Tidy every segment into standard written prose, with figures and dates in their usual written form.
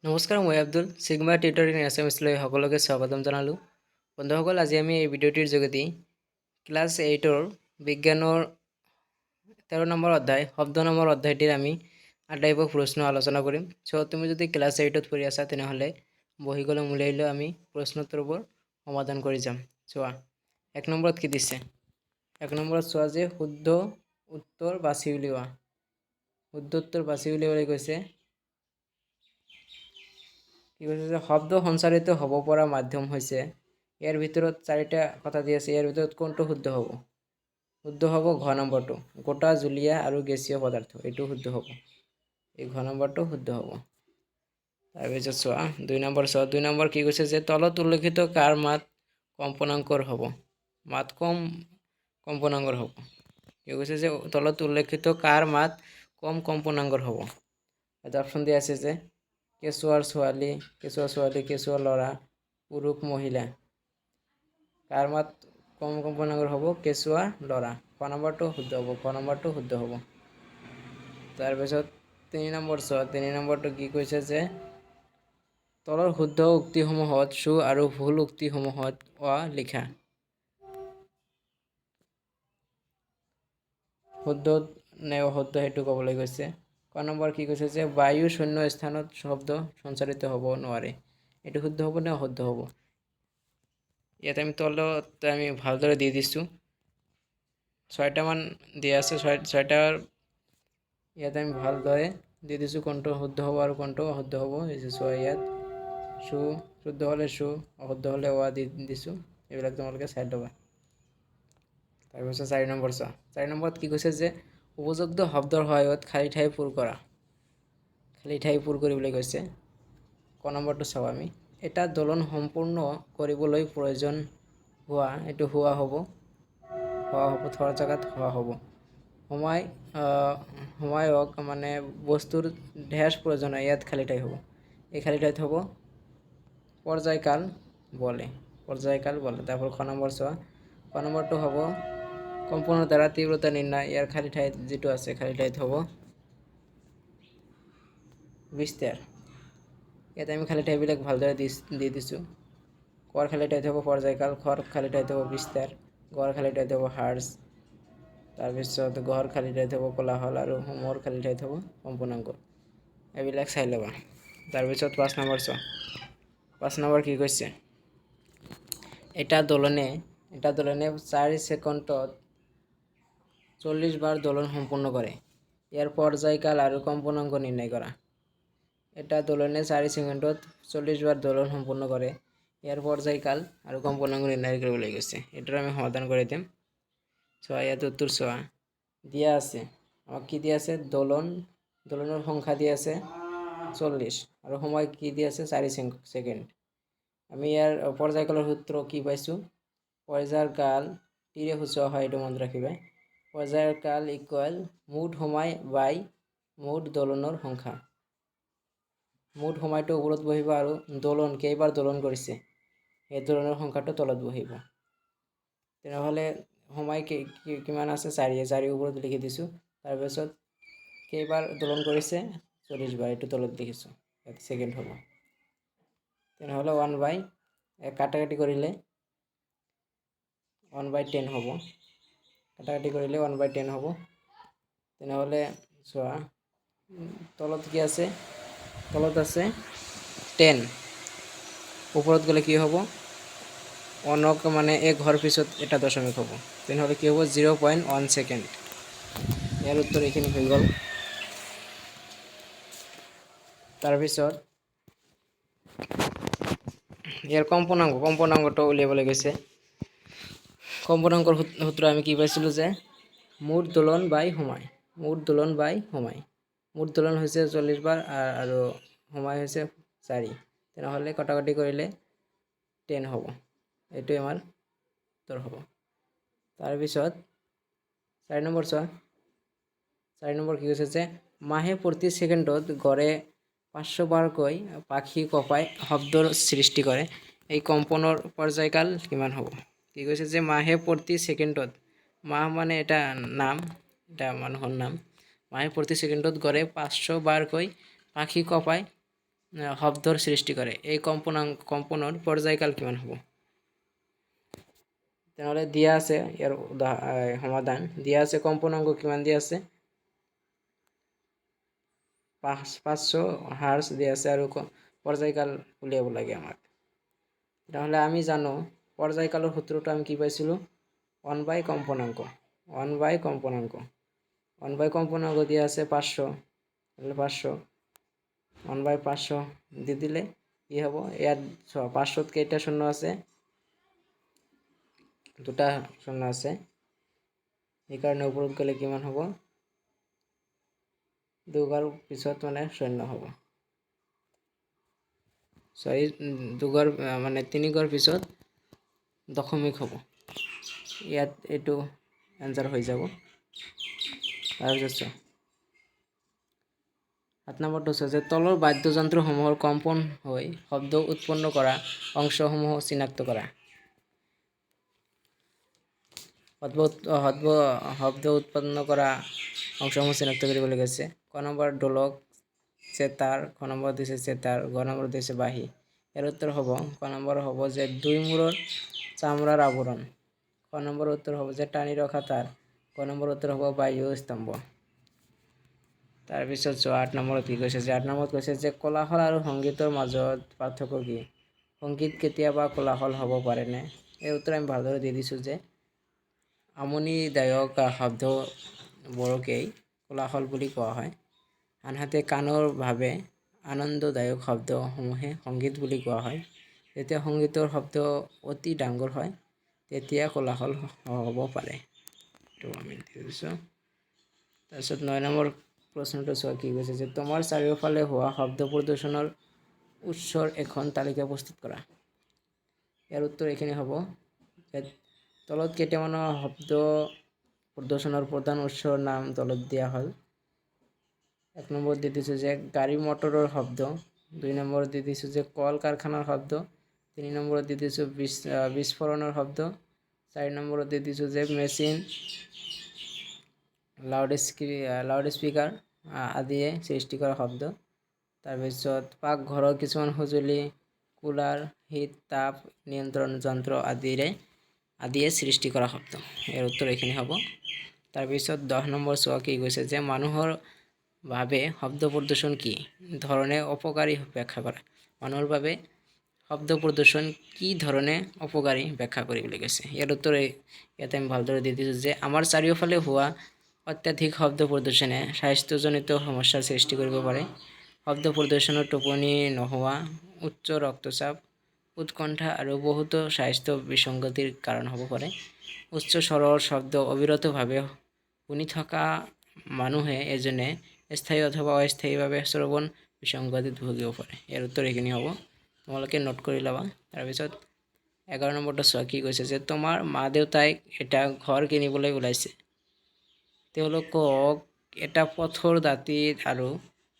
নমস্কাৰ, মই Abdul, sigma tutor in এছামিছলৈ সকলোকে স্বাগতম জনালোঁ। বন্ধুসকল, আজি আমি এই ভিডিঅ'টিৰ যোগেদি ক্লাছ এইটৰ বিজ্ঞানৰ 13 নম্বৰ অধ্যায়, শব্দ নামৰ অধ্যায়টিৰ আমি আটাইবোৰ প্ৰশ্ন আলোচনা কৰিম। চ' তুমি যদি ক্লাছ এইটত পঢ়ি আছা, তেনেহ'লে বহী কলম উলিয়াই লৈ আমি প্ৰশ্নোত্তৰবোৰ সমাধান কৰি যাম। চোৱা, এক নম্বৰত কি দিছে? এক নম্বৰত চোৱা যে শুদ্ধ উত্তৰ বাছি উলিওৱা। শুদ্ধ উত্তৰ বাছি উলিয়াবলৈ কৈছে। কি কৈছে যে শব্দ সঞ্চাৰিত হ'ব পৰা মাধ্যম হৈছে। ইয়াৰ ভিতৰত চাৰিটা কথা দি আছে। ইয়াৰ ভিতৰত কোনটো শুদ্ধ হ'ব? শুদ্ধ হ'ব ঘ নম্বৰটো, গোটা, জুলীয়া আৰু গেছীয় পদাৰ্থ। এইটো শুদ্ধ হ'ব। এই ঘ নম্বৰটো শুদ্ধ হ'ব। তাৰপিছত চোৱা, দুই নম্বৰ চোৱা। দুই নম্বৰ কি কৈছে যে তলত উল্লেখিত কাৰ মাত কম্পনাংকৰ হ'ব? মাত কম কম্পনাংকৰ হ'ব। কি কৈছে যে তলত উল্লেখিত কাৰ মাত কম কম্পনাংকৰ হ'ব? এটা অপশ্যন দিয়া আছে যে কেঁচুৱাৰ ছোৱালী, কেঁচুৱা ছোৱালী, কেঁচুৱা ল'ৰা, পুৰুষ মহিলা। কাৰ মাত কম কম্পনাংকৰ হ'ব? কেঁচুৱা ল'ৰা। খ নম্বৰটো শুদ্ধ হ'ব। খ নম্বৰটো শুদ্ধ হ'ব। তাৰপিছত তিনি নম্বৰ চোৱা। তিনি নম্বৰটো কি কৈছে যে তলৰ শুদ্ধ উক্তিসমূহত সু আৰু ভুল উক্তিসমূহত অ লিখা। শুদ্ধ নে অশুদ্ধ, সেইটো ক'বলৈ কৈছে। ক নম্বৰ কি কৈছে যে বায়ু শূন্য স্থানত শব্দ সঞ্চাৰিত হ'ব নোৱাৰে। এইটো শুদ্ধ হ'ব নে অশুদ্ধ হ'ব? ইয়াত আমি তলত আমি ভালদৰে দি দিছোঁ। ছয়টামান দিয়া আছে। ছয়টাৰ ইয়াত আমি ভালদৰে দি দিছোঁ, কোনটো শুদ্ধ হ'ব আৰু কোনটো অশুদ্ধ হ'ব। এই যে চোৱা, ইয়াত সু, শুদ্ধ হ'লে সু, অশুদ্ধ হ'লে অ দি দিছোঁ। এইবিলাক তোমালোকে চাই ল'বা। তাৰপিছত চাৰি নম্বৰ চোৱা। চাৰি নম্বৰত কি কৈছে যে উপযুক্ত শব্দৰ সহায়ত খালী ঠাই পূৰ কৰা। খালী ঠাই পূৰ কৰিবলৈ কৈছে। ক নম্বৰটো চাওঁ আমি। এটা দোলন সম্পূৰ্ণ কৰিবলৈ প্ৰয়োজন হোৱা, এইটো হোৱা হ'ব, হোৱা হ'ব, থোৱাৰ জেগাত হোৱা হ'ব। সময়, সময়ক মানে বস্তুৰ ডেছ প্ৰয়োজন হয়। ইয়াত খালী ঠাই হ'ব। এই খালী ঠাইত হ'ব পৰ্যায়কাল বলে, পৰ্যায়কাল বলে। তাৰপৰ খ নম্বৰ চোৱা। খ নম্বৰটো হ'ব কম্পনৰ দ্বাৰা তীব্ৰতা নিৰ্ণয়। ইয়াৰ খালী ঠাইত যিটো আছে, খালী ঠাইত হ'ব বিস্তাৰ। ইয়াত আমি খালী ঠাইবিলাক ভালদৰে দি দিছোঁ। কৰ খালী ঠাইত হ'ব পৰ্যায়কাল, খৰ খালী ঠাইত হ'ব বিস্তাৰ, গড় খালী ঠাইত হ'ব হাৰ্জ, তাৰপিছত গড় খালী ঠাইত হ'ব কোলাহল আৰু হোমৰ খালী ঠাইত হ'ব কম্পনাংক। এইবিলাক চাই ল'বা। তাৰপিছত পাঁচ নম্বৰ চোৱা। পাঁচ নম্বৰ কি কৈছে? এটা দোলনে 4 ছেকেণ্ডত 40 বাৰ দোলন সম্পূৰ্ণ কৰে। ইয়াৰ পৰ্যায়কাল আৰু কম্পনাংক নিৰ্ণয় কৰা। এটা দোলনে 4 ছেকেণ্ডত 40 বাৰ দোলন সম্পূৰ্ণ কৰে। ইয়াৰ পৰ্যায়কাল আৰু কম্পনাংক নিৰ্ণয় কৰিবলৈ কৈছে। এইটোৰ আমি সমাধান কৰি দিম। চোৱা, ইয়াত উত্তৰ চোৱা দিয়া আছে। আমাক কি দিয়া আছে? দোলনৰ সংখ্যা দিয়া আছে 40 আৰু সময় কি দিয়া আছে? 4 ছেকেণ্ড। আমি ইয়াৰ পৰ্যায়কালৰ সূত্ৰ কি পাইছোঁ? পৰ্যায়কাল টিৰে সূচোৱা হয়, এইটো মনত ৰাখিবা। পৰ্যায়কাল ইকুৱেল মুঠ সময় বাই মুঠ দোলনৰ সংখ্যা। মুঠ সময়টো ওপৰত বহিব আৰু দোলন, কেইবাৰ দোলন কৰিছে, সেই দোলনৰ সংখ্যাটো তলত বহিব। তেনেহ'লে সময় কিমান আছে? চাৰি। চাৰি ওপৰত লিখি দিছোঁ। তাৰপিছত কেইবাৰ দোলন কৰিছে? 40 বাৰ। এইটো তলত লিখিছোঁ। ইয়াত ছেকেণ্ড হ'ব। তেনেহ'লে ওৱান বাই, কাটাকাটি কৰিলে 1/10 হ'ব। কাটাকাটি কৰিলে 1/10 হ'ব। তেনেহ'লে চোৱা, তলত কি আছে? তলত আছে 10। ওপৰত গ'লে কি হ'ব? ওৱানক মানে এক হোৱাৰ পিছত এটা দশমিক হ'ব। তেনেহ'লে কি হ'ব? 0.1 ছেকেণ্ড। ইয়াৰ উত্তৰ এইখিনি হৈ গ'ল। তাৰপিছত ইয়াৰ কম্পনাংকটো উলিয়াবলৈ গৈছে। কম্পনাংকৰ সূত্ৰ আমি কি পাইছিলোঁ যে মুঠ দোলন বাই সময়, মুঠ দোলন বাই সময়। মুঠ দোলন হৈছে 40 বাৰ আৰু সময় হৈছে চাৰি। তেনেহ'লে কটাকটি কৰিলে 10 হ'ব। এইটোৱে আমাৰ উত্তৰ হ'ব। তাৰপিছত চাৰি নম্বৰ চোৱা। চাৰি নম্বৰ কি কৈছে যে মাহে প্ৰতি ছেকেণ্ডত গড়ে 500 বাৰকৈ পাখি কঁপাই শব্দৰ সৃষ্টি কৰে। এই কম্পনৰ পৰ্যায়কাল কিমান হ'ব? কি কৈছে যে মাহে প্ৰতি ছেকেণ্ডত, মাহ মানে এটা নাম, এটা মানুহৰ নাম, মাহে প্ৰতি ছেকেণ্ডত গড়ে 500 বাৰকৈ পাখি কঁপাই শব্দৰ সৃষ্টি কৰে। এই কম্পনৰ পৰ্যায়কাল কিমান হ'ব? তেনেহ'লে দিয়া আছে ইয়াৰ সমাধান দিয়া আছে। কম্পনাংক কিমান দিয়া আছে? 500 হাৰ্জ দিয়া আছে আৰু পৰ্যায়কাল উলিয়াব লাগে আমাক। তেনেহ'লে আমি জানো পৰ্যায়কালৰ সূত্ৰটো আমি কি পাইছিলোঁ? ওৱান বাই কম্পনাংক, ওৱান বাই কম্পনাংক। ওৱান বাই কম্পনাংক দিয়া আছে 500। তেনেহ'লে 500, ওৱান বাই 500 দি দিলে কি হ'ব? ইয়াত চোৱা, 500ত কেইটা শূন্য আছে? দুটা শূন্য আছে। সেইকাৰণে ওপৰত গ'লে কিমান হ'ব? দুবাৰ পিছত মানে শূন্য হ'ব, চৰি, দুঘৰ মানে তিনি ঘৰ পিছত দশমিক হ'ব। ইয়াত এইটো এনচাৰ হৈ যাব। তাৰপিছত চোৱা, 7 নম্বৰটো হৈছে যে তলৰ বাদ্যযন্ত্ৰসমূহৰ কম্পন হৈ শব্দ উৎপন্ন কৰা অংশসমূহ চিনাক্ত কৰা। শব্দ উৎপন্ন কৰা অংশসমূহ চিনাক্ত কৰিবলৈ কৈছে। ক নম্বৰ ঢোলক, চেতাৰ, খ নম্বৰ দিছে চেতাৰ, গ নম্বৰ দিছে বাঁহী। ইয়াৰ উত্তৰ হ'ব ক নম্বৰ হ'ব যে দুই মূৰৰ চামৰাৰ আৱৰণ। খ নম্বৰ উত্তৰ হ'ব যে টানি ৰখা তাঁৰ। গ নম্বৰ উত্তৰ হ'ব বায়ু স্তম্ভ। তাৰপিছত চোৱা, 8 নম্বৰত কি কৈছে যে 8 নম্বৰত কৈছে যে কোলাহল আৰু সংগীতৰ মাজত পাৰ্থক্য কি? সংগীত কেতিয়াবা কোলাহল হ'ব পাৰেনে? এই উত্তৰ আমি ভালদৰে দি দিছোঁ যে আমনিদায়ক শব্দবোৰকেই কোলাহল বুলি কোৱা হয়, আনহাতে কাণৰ বাবে আনন্দদায়ক শব্দসমূহে সংগীত বুলি কোৱা হয়। যেতিয়া সংগীতৰ শব্দ অতি ডাঙৰ হয়, তেতিয়া কোলাহল হ'ব পাৰে। এইটো আমি দি দিছোঁ। তাৰপিছত 9 নম্বৰ প্ৰশ্নটো চোৱা, কি কৈছে যে তোমাৰ চাৰিওফালে হোৱা শব্দ প্ৰদূষণৰ উৎসৰ এখন তালিকা প্ৰস্তুত কৰা। ইয়াৰ উত্তৰ এইখিনি হ'ব যে তলত কেইটামানৰ শব্দ প্ৰদূষণৰ প্ৰধান উৎসৰ নাম তলত দিয়া হ'ল। 1 নম্বৰ দি দিছোঁ যে গাড়ী মটৰৰ শব্দ, 2 নম্বৰত দি দিছোঁ যে কল কাৰখানাৰ শব্দ, 3 নম্বৰত দি দিছোঁ বিস্ফোৰণৰ শব্দ, 4 নম্বৰত দি দিছোঁ যে মেচিন, লাউড স্পীকাৰ আদিয়ে সৃষ্টি কৰা শব্দ, তাৰপিছত পাকঘৰৰ কিছুমান সঁজুলি, কুলাৰ, শীত তাপ নিয়ন্ত্ৰণ যন্ত্ৰ আদিয়ে সৃষ্টি কৰা শব্দ। ইয়াৰ উত্তৰ এইখিনি হ'ব। তাৰপিছত 10 নম্বৰ চোৱা, কি কৈছে যে মানুহৰ বাবে শব্দ প্ৰদূষণ কি ধৰণে অপকাৰী ব্যাখ্যা কৰা। মানুহৰ বাবে শব্দ প্ৰদূষণ কি ধৰণে অপকাৰী ব্যাখ্যা কৰিবলৈ কৈছে। ইয়াৰ উত্তৰ ইয়াতে আমি ভালদৰে দি দিছোঁ যে আমাৰ চাৰিওফালে হোৱা অত্যাধিক শব্দ প্ৰদূষণে স্বাস্থ্যজনিত সমস্যাৰ সৃষ্টি কৰিব পাৰে। শব্দ প্ৰদূষণৰ টোপনি নোহোৱা, উচ্চ ৰক্তচাপ, উৎকণ্ঠা আৰু বহুতো স্বাস্থ্য বিসংগতিৰ কাৰণ হ'ব পাৰে। উচ্চ স্বৰৰ শব্দ অবিৰতভাৱে শুনি থকা মানুহে এজনে স্থায়ী অথবা অস্থায়ীভাৱে শ্ৰৱণ বিসংগতিত ভুগিব পাৰে। ইয়াৰ উত্তৰ এইখিনি হ'ব। তোমালোকে নোট কৰি ল'বা। তাৰপিছত 11 নম্বৰটো চোৱা, কি কৈছে যে তোমাৰ মা দেউতাই এটা ঘৰ কিনিবলৈ ওলাইছে। তেওঁলোকক এটা পথৰ দাঁতিত আৰু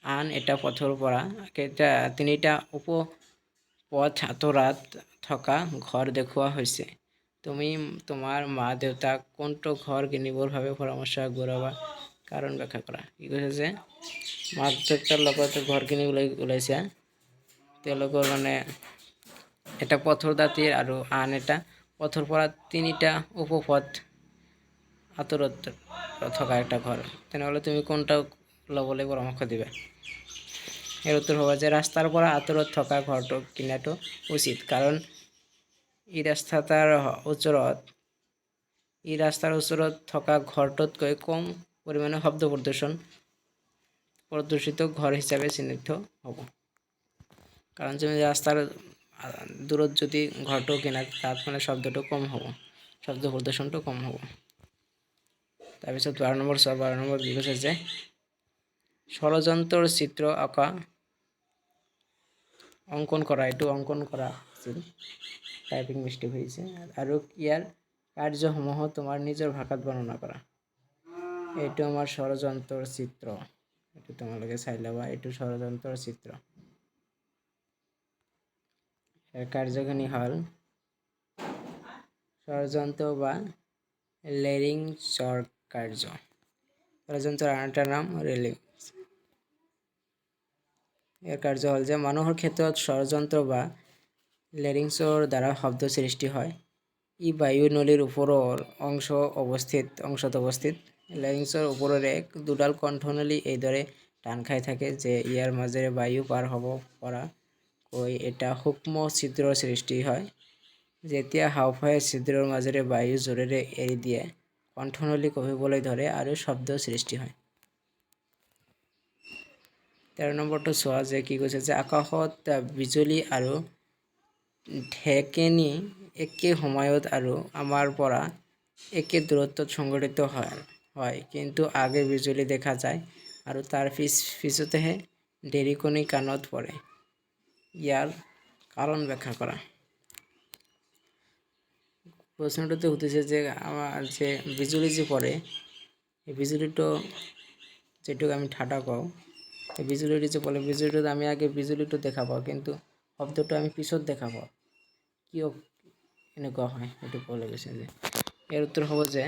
আন এটা পথৰ পৰা কেইটা তিনিটা উপ পথ আঁতৰত থকা ঘৰ দেখুওৱা হৈছে। তুমি তোমাৰ মা দেউতাক কোনটো ঘৰ কিনিবৰ বাবে পৰামৰ্শ আগবঢ়াবা? কাৰণ ব্যাখ্যা কৰা। কি কৈছে যে মাক দেউতাৰ লগত ঘৰ কিনিবলৈ ওলাইছে, তেওঁলোকৰ মানে এটা পথৰ দাঁতিৰ আৰু আন এটা পথৰ পৰা তিনিটা উপপথ আঁতৰত থকা এটা ঘৰ। তেনেহ'লে তুমি কোনটা ল'বলৈ পৰামৰ্শ দিবা? ইয়াৰ উত্তৰ হ'ব যে ৰাস্তাৰ পৰা আঁতৰত থকা ঘৰটো কিনাটো উচিত, কাৰণ ই ৰাস্তাৰ ওচৰত থকা ঘৰটোতকৈ কম পৰিমাণে শব্দ প্ৰদূষিত ঘৰ হিচাপে চিহ্নিত হ'ব। কাৰণ তুমি ৰাস্তাৰ দূৰত যদি ঘৰটো কিনা, তাত মানে শব্দটো কম হ'ব, শব্দ প্ৰদূষণটো কম হ'ব। তাৰপিছত 12 নম্বৰ চোৱা। 12 নম্বৰ কি কৈছে যে স্বৰযন্ত্ৰৰ চিত্ৰ আঁকা, অংকন কৰা। এইটো অংকন কৰা আছিল, টাইপিং মিষ্টেক হৈছে। আৰু ইয়াৰ কাৰ্যসমূহ তোমাৰ নিজৰ ভাষাত বৰ্ণনা কৰা। এইটো আমাৰ স্বৰযন্ত্ৰৰ চিত্ৰ। এইটো তোমালোকে চাই ল'বা। এইটো স্বৰযন্ত্ৰৰ চিত্ৰ। ইয়াৰ কাৰ্যখিনি হ'ল স্বৰযন্ত্ৰ বা লেৰিংছৰ কাৰ্য। স্বৰযন্ত্ৰৰ আন এটা নাম লেৰিংছ। ইয়াৰ কাৰ্য হ'ল যে মানুহৰ ক্ষেত্ৰত স্বৰযন্ত্ৰ বা লেৰিংছৰ দ্বাৰা শব্দ সৃষ্টি হয়। ই বায়ু নলীৰ ওপৰৰ অংশত অৱস্থিত। লেৰিংছৰ ওপৰেৰে দুডাল কণ্ঠনলী এইদৰে টান খাই থাকে যে ইয়াৰ মাজেৰে বায়ু পাৰ হ'ব পৰাকৈ এটা সূক্ষ্ম ছিদ্ৰৰ সৃষ্টি হয়। যেতিয়া হাঁওফাঁৱে ছিদ্ৰৰ মাজেৰে বায়ু জোৰেৰে এৰি দিয়ে, কণ্ঠনলী কঁপিবলৈ ধৰে আৰু শব্দ সৃষ্টি হয়। 13 নম্বৰটো চোৱা যে কি কৈছে যে আকাশত বিজুলী আৰু ঢেৰেকনি একে সময়ত আৰু আমাৰ পৰা একে দূৰত্বত সংঘটিত হয়, কিন্তু আগে বিজুলী দেখা যায় আৰু তাৰ পিছতহে ঢেৰেকনি কাণত পৰে। ইয়াৰ কাৰণ ব্যাখ্যা কৰা। প্ৰশ্নটোতে সুধিছে যে আমাৰ যে বিজুলী যে পৰে, সেই বিজুলীটো যিটোক আমি ঠাটা কওঁ, সেই বিজুলীটো যে পৰে, বিজুলীটোত আমি আগে বিজুলীটো দেখা পাওঁ, কিন্তু শব্দটো আমি পিছত দেখা পাওঁ। কিয় এনেকুৱা হয় সেইটো ক'বলৈ গৈছে যে ইয়াৰ উত্তৰ হ'ব যে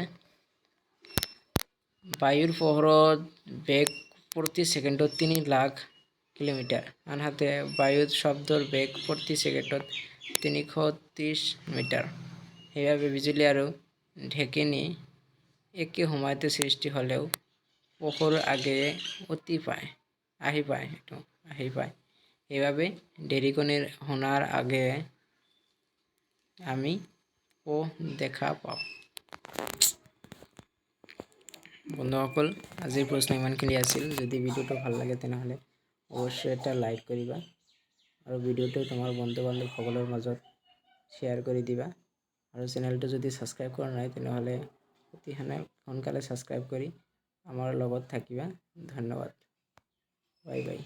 বায়ুৰ পোহৰৰ বেগ প্ৰতি ছেকেণ্ডত 3 লাখ কিলোমিটাৰ, আনহাতে বায়ুত শব্দৰ বেগ প্ৰতি ছেকেণ্ডত 330 মিটাৰ। সেইবাবে বিজুলী আৰু ঢেৰেকনি একে সময়তে সৃষ্টি হ'লেও পোহৰ আগেয়ে অতি পায় আহি পায়, এইটো আহি পায়। সেইবাবে ঢেৰেকনি শুনাৰ আগে আমি পোহ দেখা পাওঁ। বন্ধুসকল, আজিৰ প্ৰশ্ন ইমানখিনি আছিল। যদি ভিডিঅ'টো ভাল লাগে, তেনেহ'লে অৱশ্যই এটা লাইক কৰিবা আৰু ভিডিঅ'টো তোমাৰ বন্ধু বান্ধৱসকলৰ মাজত শ্বেয়াৰ কৰি দিবা আৰু চেনেলটো যদি ছাবস্ক্ৰাইব কৰা নাই, তেনেহ'লে অতি সোনকালে ছাবস্ক্ৰাইব কৰি আমাৰ লগত থাকিবা। ধন্যবাদ, বাই বাই।